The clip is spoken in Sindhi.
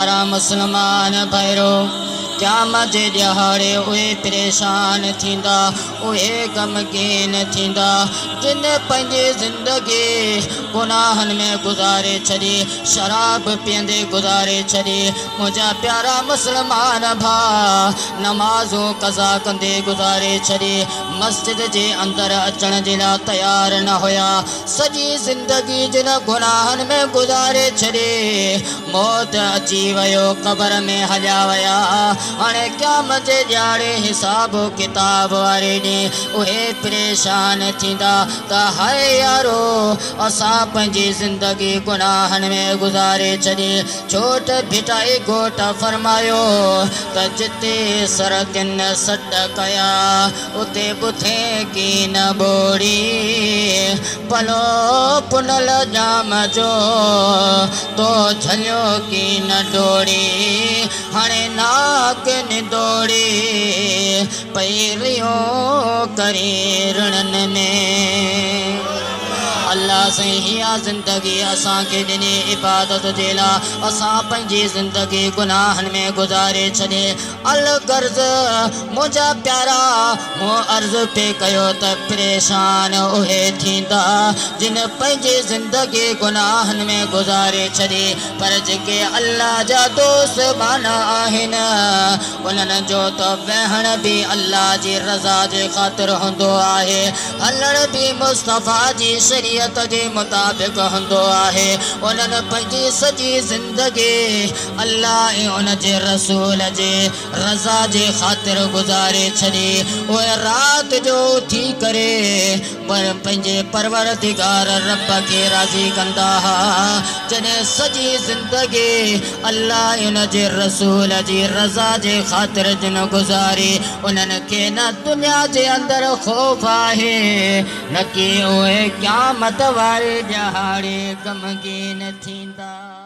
پيارا مسلمان ڀائرو! قيامت جي ڏهاڙي اهي پريشان ٿيندا، اهي غمگين ٿيندا، جن پنهنجي زندگي گناهن ۾ گذاري ڇڏي، شراب پيئندي گذاري ڇڏي. منهنجا پيارا مسلمان ڀاء! نمازون قضا ڪندي گذاري ڇڏي، مسجد جي اندر اچڻ جي لاء تيار نه هيا. سڄي زندگي جن گناهن ۾ گذاري ڇڏي، موت اچي ويو، قبر ۾ هليا ويا. هاڻي قيامت جي ڏهاڙي حساب و ڪتاب واري ڏينهن اهي پريشان ٿيندا ته هاء يارو! اسان پنهنجي زندگي گناهن ۾ گذاري ڇڏي. ڇو ته ڀٽائي گهوٽ فرمايو ته جتي سرتين سڏ ڪيا، اتي ٻڌين ڪين ٻوڙي، پلو پنهل ڄام جو، تو جهليو ڪين ڊوڙي، هاڻي ناڪ ندوڙي، پئي ريون ڪرين رڻن ۾. الله سائين اها زندگي اسان کي ڏني عبادت جي لا، اسان پنهنجي زندگي گناهن ۾ گذاري ڇڏي. الغرض منهنجا پيارا، مون عرض پئي ڪيو ته پريشان اهي ٿيندا جن پنهنجي زندگي گناهن ۾ گذاري ڇڏي، پر جيڪي الله جا دوست ٻانها آهن، انهن جو ته ويهڻ به الله جي رضا جي خاطر هوندو آهي، هلڻ به مصطفيٰ جي شريعت جي مطابق هوندو آهي، انهن پنهنجي سڄي زندگي الله ۽ ان جي رسول جي رضا جي خاطر گذاري ڇڏي. اهي رات جو اٿي ڪري پنهنجي پروردگار رب کي راضي ڪندا ها. جڏهن سڄي زندگي الله ۽ ان جي رسول جي رضا جي خاطر جن گذاري، انهن کي نه دنيا جي اندر خوف آهي، نه ڪي اهي قيامت واري ڏهاڙي غمگين ٿيندا.